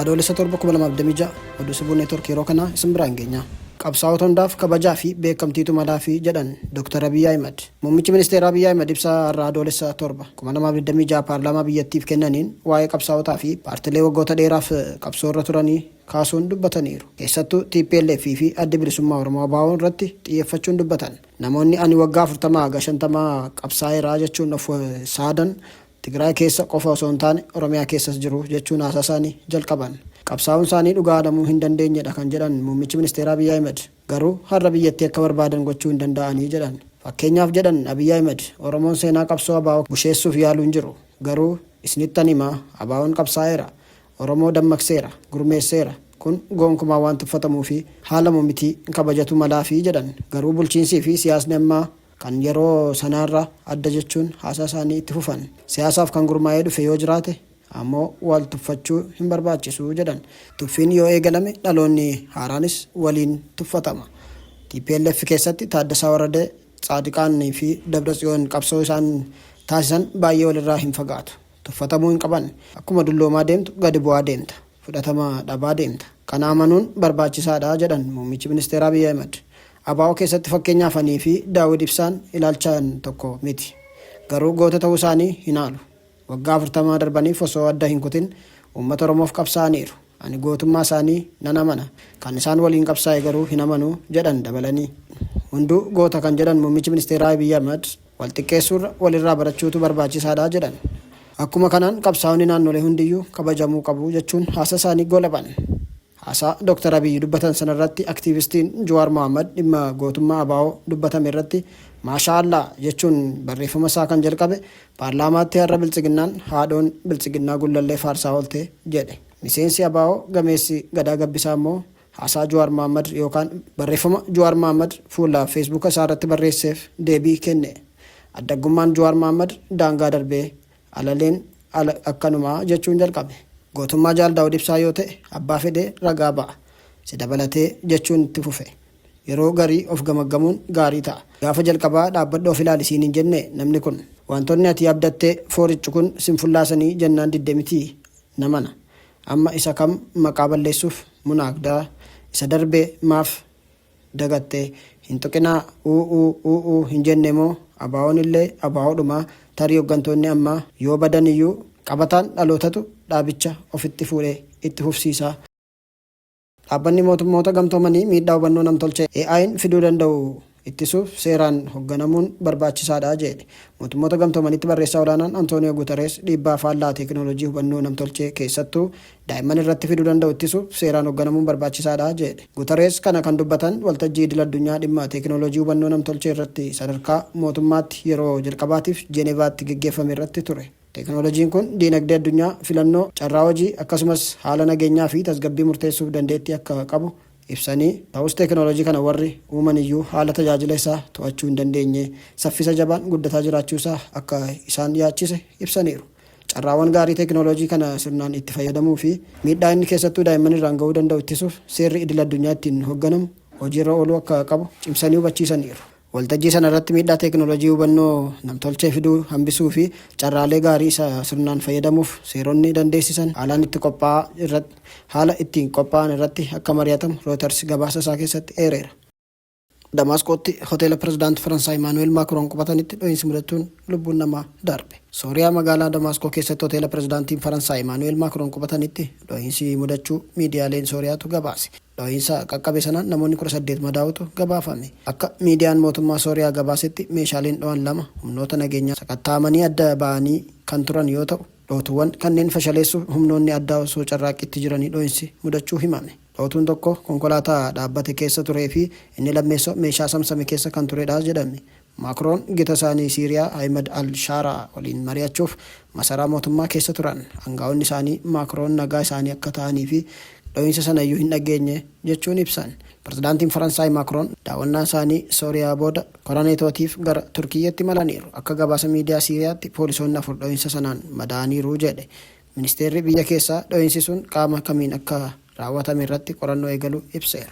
Adoolessa 7, 2026 oduu Sibuu Neetwork yeroo kanaa isin biraan geenya. Qabsaa'ota hundaaf kabajaa fi beekamtiitu malaafi jedhan Dr. Abiy Ahimad. Muummichi Ministeeraa Abiy Ahimad ibsa har'a Adoolessa 7, 2026 paarlaamaa biyyattiif kennaniin waa'ee qabsaa'otaa fi paartilee waggoota dheeraaf qabsoorra turanii kaasuun dubbataniiru. Keessattuu tplf fi Addi Bilisummaa Oromoo ABO irratti xiyyeeffachuun dubbatan. Namoonni ani waggaa 40 haga 50 qabsaa'eera jechuun of saadan Tigraay keessa qofa osoo hin taane Oromiyaa keessas jiru jechuun haasaa isaanii jalqaban. Qabsaa'uun isaanii dhugaa haalamuu hin dandeenyedha kan jedhan Muummichi Ministeeraa Abiy Ahimad, garuu har'a biyyattii akka barbaadan gochuu hin danda'anii jedhan. Fakkeenyaaf jedhan Abiy Ahimad, Oromoon seenaa qabsoo ABO busheessuuf yaalu hin jiru. Garuu isinittan hima ABOn qabsaa'eera. Oromoo dammaqseera, gurmeesseera. Kun goonkumaa waan tuffatamuu fi haalamu miti kabajatu malaafi jedhan. Garuu bulchiinsii fi siyaasni ammaa kan yeroo sanaarra adda jechuun haasaa isaanii itti fufan. Siyaasaaf kan gurmaa'ee dhufe yoo jiraate ammoo wal tuffachuu hin barbaachisu jedhan. Tuffiin yoo eegalame dhaloonni haaraanis waliin tuffatama. Tplf keessatti Taaddasaa Warradee, Tsaadiqaan fi Dabratsiyoon qabsoo isaan taasisan baay'ee walirraa hin fagaatu. Tuffatamuu hin qaban. Akkuma dulloomaa deemtu gadi bu'aa deemta. Fudhatama dhabaa deemta. Kana amanuun barbaachisaadha jedhan Muummichi Ministeeraa Abiy Ahimad. ABO keessatti fakkeenyaaf anii fi Daawid Ibsaan ilaalchaan tokko miti. Garuu goota ta'uu isaanii hin haalu. Waggaa 40 darbaniif osoo adda hin kutin uummata Oromoof qabsaa'aniiru. Ani gootummaa isaanii nan amana. Kan isaan waliin qabsaa'e garuu hin amanu jedhan dabalanii. Hunduu goota kan jedhan Muummichi Ministeeraa Abiy Ahimad, Wal xiqqeessuurra walirraa barachuutu barbaachisaadha jedhan. Akkuma kanaan qabsaa'onni naannolee hundiyyuu kabajamuu qabu jechuun haasaa isaanii goolaban. Haasaa Dr. Abiy dubbatan sanarratti aktiivistiin Juwaar Mohaammad dhimma gootummaa ABO dubbatame irratti Maashaa Allaah jechuun barreeffama isaa kan jalqabe paarlaamaatti har'a Biltsiginnaan haadhoon Biltsiginnaa Gullallee faarsaa oolte jedhe. Miseensi ABO gameessi Gadaa Gabbisaa immoo Haasaa Juwaar Mahaammad yookaan barreeffama Juwaar Mahaammad fuula Feesbuuka isaa irratti barreesseef deebii kenne. Addaggummaan Juwaar Mahaammad daangaa darbee alaleen ala akkanumaa jechuun jalqabe. Gootummaa Jaal Daawud Ibsaa yoo ta'e abbaa fedhe ragaa ba'a. Si dabalatee jechuun itti fufe. Yeroo garii of gamaggamuun gaarii ta'a. Gaafa jalqabaa dhaabbadhu of ilaali siin hin jennee namni kun? Waantonni ati abdattee fooriccu kun sin fullaasanii jennaan didde mitii? Namana. Amma isa kam maqaa balleessuuf munaagdaa? Isa darbe maaf dagatte? Hin tuqinaa uu uu uu hin jenne moo? ABOn illee ABOdhuma tarii hoggantoonni ammaa yoo badan iyyuu qabataan dhalootatu dhaabicha ofitti fuudhee itti fufsiisa. Dhaabbanni Mootummoota Gamtoomanii miidhaa hubannoo namtolchee AI'n fiduu danda'u ittisuuf seeraan hogganamuun barbaachisaadha jedhe. Mootummoota Gamtoomaniitti Barreessaa Olaanaan Antooniyoo Guutarees dhiibbaa faallaa teekinooloojii hubannoo namtolchee keessattuu daa'imman irratti fiduu danda'u ittisuuf seeraan hogganamuun barbaachisaadha jedhe. Guutarees kana kan dubbatan waltajjii idil addunyaa dhimma teekinooloojii hubannoo namtolchee irratti sadarkaa mootummaatti yeroo jalqabaatiif Jeenevaatti geggeeffame irratti ture. Teeknoolojiin kun diinagdee addunyaa, filannoo, carraa hojii, akkasumas haala nageenyaa fi tasgabbii murteessuuf dandeettii akka qabu ibsanii, ta'us teeknoolojii kana warri uumaniyyuu haala tajaajila isaa to'achuu hin dandeenye saffisa jabaan guddataa jiraachuu isaa akka isaan yaachise ibsaniiru. Carraawwan gaarii teeknooloojii kana sirnaan itti fayyadamuu fi miidhaa inni keessattuu daa'imman irraan ga'uu danda'u ittisuuf seerri idil addunyaa ittiin hogganamu hojiirra ooluu akka qabu cimsanii hubachiisaniiru. Waltajjii sana irratti miidhaa teeknooloojii hubannoo namtolchee fiduu hambisuu fi carraalee gaarii isa sirnaan fayyadamuuf seeronni dandeessisan haalaan itti qophaa'aa irratti haala ittiin qophaa'an irratti akka mari'atamu Reuters gabaasa isaa keessatti eereera. Damaasqootti hoteela Pirezidaanti Faransaay Imaanu'eel Maakroon qubatanitti dhohiinsi mudachuun lubbuun namaa darbe. Sooriyaa magaalaa Damaasqoo keessatti hoteela Pirezidaantiin Faransaay Imaanu'eel Maakroon qubatanitti dhohiinsi mudachuu miidiyaaleen Sooriyaatu gabaase. Dhohiinsa qaqqabe sanaan namoonni 18 madaa'uutu gabaafame. Akka miidiyaan mootummaa Sooriyaa gabaasetti meeshaaleen dho'an lama humnoota nageenyaan sakatta'amanii adda ba'anii kan turan yoo ta'u, dhootuuwwan kanneen fashaleessuuf humnoonni addaa osoo carraaqqiitti jiranii dhohinsi mudachuu himame. Dhootuun tokko konkolaataa dhaabbate keessa turee fi inni lammeessoo meeshaa samsame keessa kan turedha jedhame. Maakroon gita isaanii Siiriyaa Ahimad al-Shaaraa waliin mari'achuuf masaraa mootummaa keessa turan. Angaa'onni isaanii Maakroon nagaa isaanii akka ta'anii fi dhohiinsa sanayyuu hin dhageenye jechuun ibsan. Pirezidaantiin Faransaay Maakroon daawwannaa isaanii Sooriyaa booda kora Neetootiif gara Turkiyyeetti imalaniiru. Akka gabaasa miidiyaa Siiriyaatti poolisoonni 4 dhohiinsa sanaan madaa'aniiru jedhe. Ministeerri biyya keessaa dhohiinsi sun qaama kamiin akka raawwatame irratti qorannoo eegaluu ibseera.